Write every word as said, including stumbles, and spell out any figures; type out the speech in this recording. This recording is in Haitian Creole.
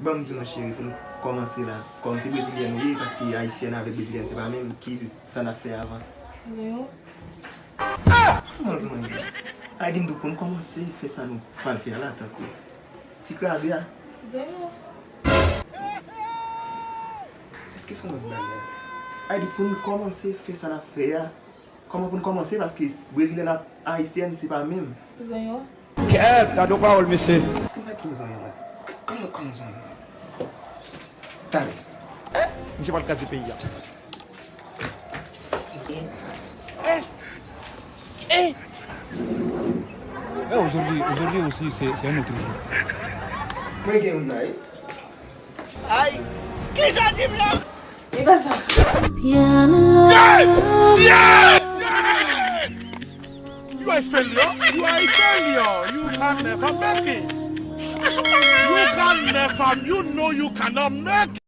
Ban m di w non cheri, pou n kòmanse la. Kòm se brezilyèn ou ye, paske ayisyèn avèk brezilyèn se pa menm, ki sa n ap fè avan? Zonyon. Ah! Kòman zonyon? Ay di m tou pou n kòmanse fè sa nou pral fè a la, tankou ti kraze a. Zonyon. Èske se yon lòt bagay? Ay di pou n kòmanse fè sa n ap fè a. Kòman pou n kòmanse? Paske brezilyèn ak ayisyèn se pa menm. Zonyon. Kèt, gade yon pawòl, mesye. Èske m pa t gen zonyon la? K- Kòman, kòman zonyon la? Talè. Misye pral kraze peyi a. Eh! Eh! Eh, aujourd'hui, aujourd'hui aussi, c'est, c'est un autre jour. Mwen gen youn la, wi. Ay! Kisa di m la? E pa sa. Yeah! Yeah! Yeah! You are a failure. You are a failure. You can never make it. You can never, you know you cannot make it.